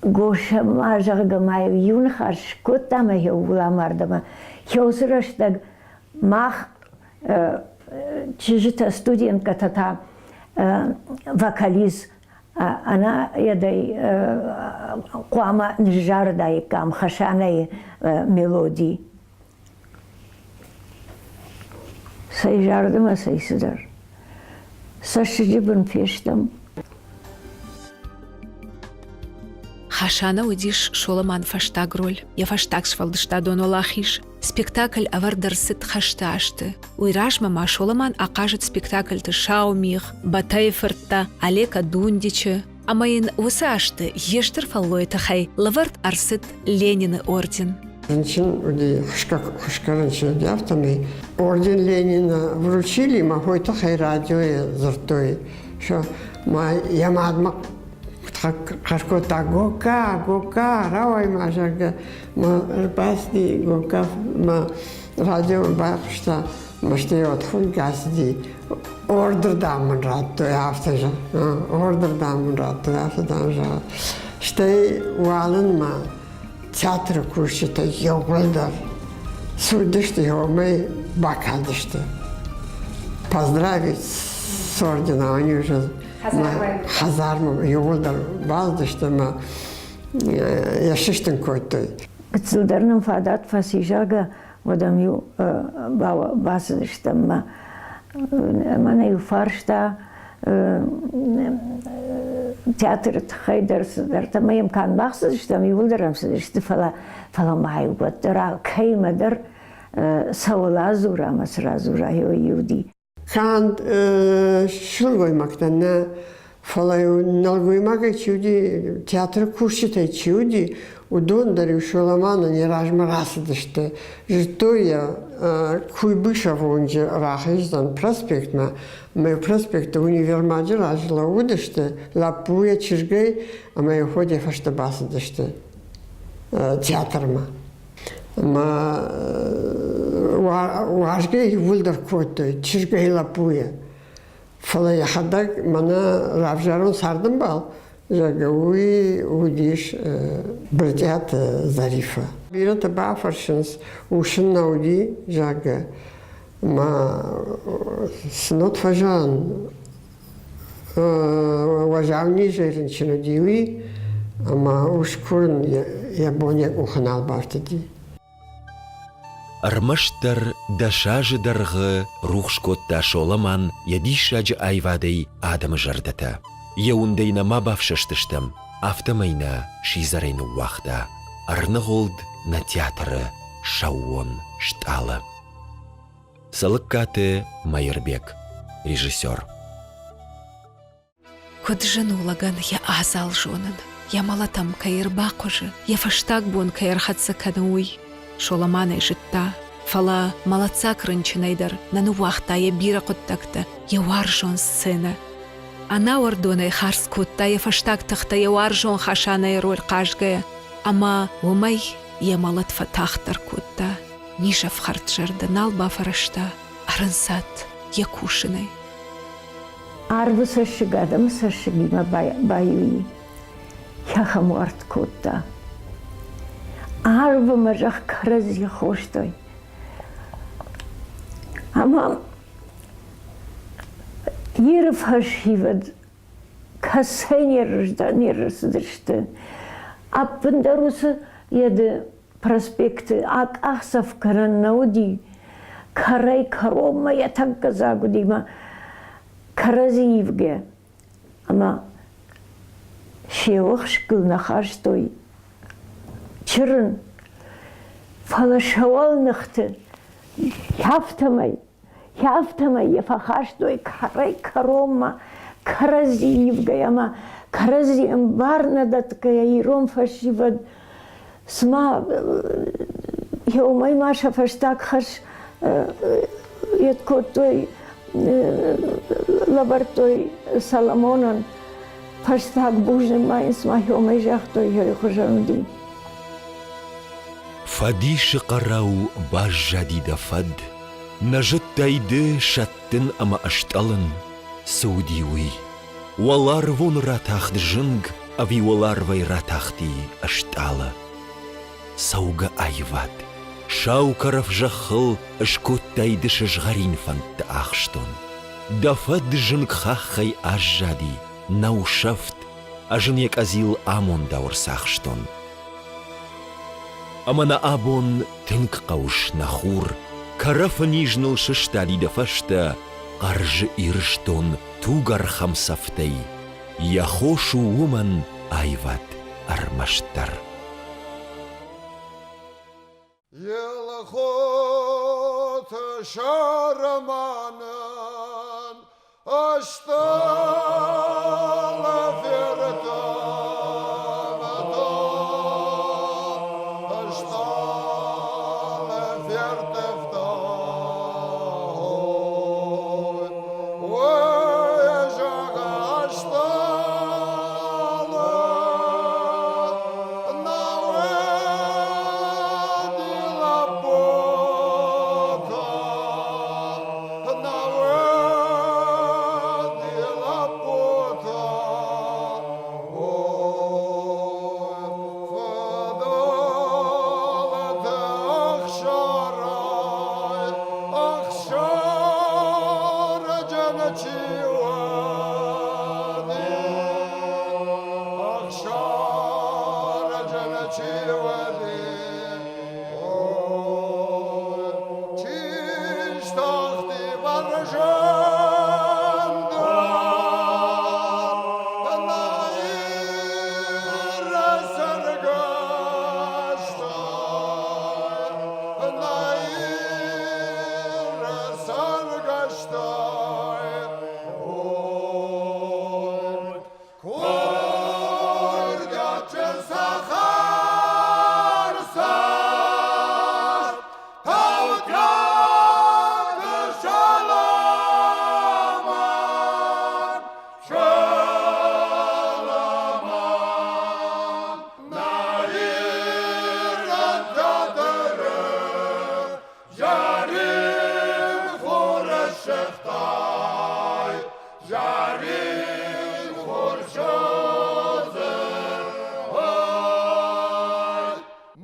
Госӕма, зӕгъгӕ, ма-иу иу ныхас скодта ӕмӕ иу амард ӕмӕ уыцы рӕстӕг мах чызджытӕ, студенткӕтӕ та вокализ ӕнӕйедӕй хъуамӕ ныззарыдаиккам Хасанайы мелоди. Цӕй зардымӕ, цӕй цыдӕр. Цӕссыджы бын фестӕм. Хасана уыдис Соломан фӕстаг роль, йӕ фӕстаг сфӕлдыстадон уӕлахиз. Спектакль ӕвӕрд ӕрцыд хӕсты азты. Уый размӕ ма Соломан ахъазыд спектакльты «Сау мигъ», «Батайы фырттӕ», «Олег Дундичы» ӕмӕ йын уыцы азты йе стыр фӕллойы тыххӕй лӕвӕрд ӕрцыд Ленины орден. Рынчын уыди, хуысгӕ рынчын уыди, афтӕмӕй орден Ленина вручили, мӕ хойы тыххӕй радиойы дзырдтой, что ма йӕ мадмӕ хъӕр кодта Гока, Гока, рауай-ма, зӕгъгӕ, ма ӕрбацыди Гока, ма радио байхъуыста, мӕстӕй отхуынгӕ ацыди. Ордер, дам, мын радтой, афтӕ зӕгъ. Ордер, дам, мын радтой, афтӕ, дам, зӕгъ. Стӕй уалынмӕ театры кусджытӕ иууылдӕр цы уыдысты, уымӕй бакалдысты. Поздравить с орденом, они уже хӕдзармӕ иууылдӕр бацыдысты ӕмӕ йӕ сыстын кодтой. Гыццылдӕр нын фадат фӕци, зӕгъгӕ, уӕд ӕм-иу бацыдыстӕм мӕ мӕнӕ-иу фарста театры тыххӕй дӕр цыдӕртӕ ӕмӕ йӕм канд мах цыдыстӕм, иууылдӕр ӕм цыдысты, фӕлӕ фӕлӕ ма-иу уӕддӕр алкӕимӕ дӕр цӕуыл адзура ӕмӕ цы радзура, иу уыди. Канд сылгоймӕгтӕ нӕ, фӕлӕ-иу нӕлгоймагӕй чи уыди, театры кусджытӕй чи уыди, уыдон дӕр-иу Соломанӕн йӕ размӕ рацыдысты. Зыдтой йӕ, Куйбышевы уынджы рахиздзӕн проспектмӕ, ӕмӕ проспекты универмаджы раз лӕууыдысты лӕппуйӕ, чызгӕй ӕмӕ-иу хоть йӕ фӕстӕ бацыдысты театрмӕ. Ӕмӕ уарзгӕ иууылдӕр кодтой чызгӕй лӕппуйӕ. Фӕлӕ йӕхӕдӕг мӕнӕ равзарон цардӕмбал, зӕгъгӕ, уый уыдис Брытъиаты Зарифӕ. Бирӕтӕ бафӕрсынц, ус ын нӕ уыди, зӕгъгӕ. Ӕмӕ цы нот фӕзӕгъын, уӕззау низӕй рынчын уыди уый, ӕмӕ ус курын йӕ бон йӕ къухы нал бафтыди. Ӕрмӕстдӕр дӕс азы дӕргъы рухс кодта Соломан йӕ диссаджы аивадӕй адӕмы зӕрдӕтӕ. Йӕ уындӕй нӕма бафсӕстыстӕм. Афтӕмӕй нӕ сидзӕрӕй ныууагъта, ӕрныгъуылд нӕ театры сӕууон стъалы. Цӕлыккаты Мӕирбег, режиссер. Куыд зын у лӕгӕн йӕ адзал зонын, йӕ мӕлӕт ӕм кӕй ӕрбахъуызы, йӕ фӕстаг бон кӕй ӕрхӕццӕ кӕны, уый. Соломан ӕй зыдта, фӕлӕ мӕлӕтдзаг рынчынӕй дӕр нӕ ныууагъта йӕ бирӕ хъуыддӕгтӕ, йӕ уарзон сценӕ. Ӕнауӕрдонӕй хардз кодта йӕ фӕстаг тыхтӕ йӕ уарзон Хасанайы роль хъазгӕйӕ, ӕмӕ уымӕй йӕ мӕлӕт фӕтагъддӕр кодта. Низӕфхӕрд зӕрдӕ нал бафӕрӕзта, ӕрӕнцад йӕ кусынӕй. Арвы цӕссыг адӕмы цӕссыгимӕ баиу и. Ахӕм уарт кодта. Арв ӕмӕ зӕхх кӕрӕдзи хостой. Ӕмӕ Иры фӕсивӕд кӕцӕй не рцыдысты, ӕппындӕр уыцы йеды проспекты акъахдзӕф кӕнӕн нӕ уыди, кӕрӕй-кӕронмӕ йӕ тӕккӕ дзаг уыди мӕ кӕрӕдзи ивгӕ ӕмӕ се уӕхскыл нӕ хастой чырын, фӕлӕ сӕ уӕлныхты афтӕмӕй, афтӕмӕй йӕ фӕхастой кӕрӕй-кӕронмӕ кӕрӕдзи ивгӕ ӕмӕ кӕрӕдзи ӕмбар нӕ дӕтгӕйӕ ирон фӕсивӕд цыма уымӕй ма сӕ фӕстаг хӕс йед кодтой, лӕвӕрдтой Соломонӕн фӕстаг бузныг ма йын цыма уымӕй загътой, йой хуызӕн уыди. Фӕдисы хъӕрау баззади дӕ фӕд, Нӕ зыдтай ды сӕттын ӕмӕ ыстъӕлын, цы уыди уый. Уӕларвон ратахт зынг ӕви уӕларвӕй ратахти ыстъалы? Цӕугӕ аивад, сау кӕрӕф зӕххыл Ыскодтай ды сызгъӕрин фӕндты ахстон. Дӕ фӕд зынг хаххӕй аззади, нӕу сӕфт, Ӕз ын йӕ къӕдзил амондау ӕрцахстон. Ӕмӕ нӕ абон тынг хъӕуыс, нӕ хур, Кӕрӕфы низ ныл сыстади дӕ фӕстӕ, Хъӕрзы Ирыстон тугӕрхӕм цӕфтӕй, Йӕ хос у уымӕн аивад ӕрмӕстдӕр. Елхоты сӕрмӕнӕн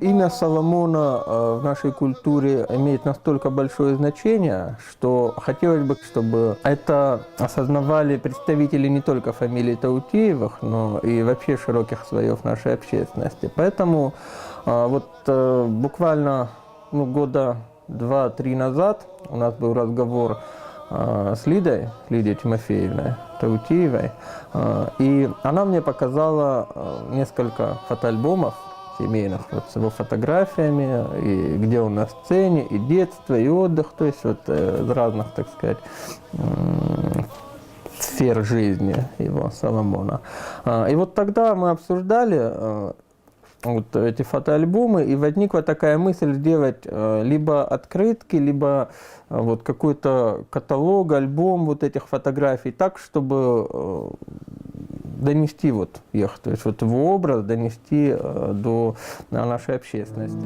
Имя Соломона в нашей культуре имеет настолько большое значение, что хотелось бы, чтобы это осознавали представители не только фамилии Таутиевых, но и вообще широких слоев нашей общественности. Поэтому вот буквально ну, года два-три назад у нас был разговор с Лидой, Лидией Тимофеевной Таутиевой, и она мне показала несколько фотоальбомов семейных, вот с его фотографиями, и где он на сцене, и детство, и отдых, то есть вот из разных, так сказать, сфер жизни его, Соломона. И вот тогда мы обсуждали вот эти фотоальбомы, и возникла такая мысль сделать либо открытки, либо вот какой-то каталог, альбом вот этих фотографий так, чтобы донести вот их, то есть вот его образ донести до нашей общественности.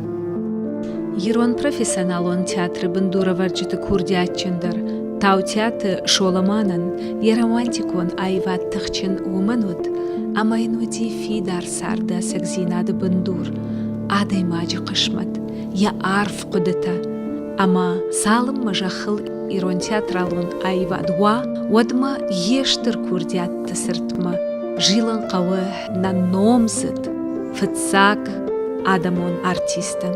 Ирон профессионалон театры бындурӕвӕрджыты курдиатджындӕр Таутиаты Соломанӕн йӕ романтикон аивад тыхджын уымӕн уыд, ӕмӕ йын уыди фидар царды ӕцӕгдзинады бындур, адӕймаджы хъысмӕт, йӕ арф хъуыдытӕ. Ӕмӕ цалынмӕ зӕххыл ирон театралон аивад уа, уӕдмӕ йе стыр курдиатты цыртмӕ зилын хъӕуы нӕ номдзыд фыццаг адӕмон артистӕн.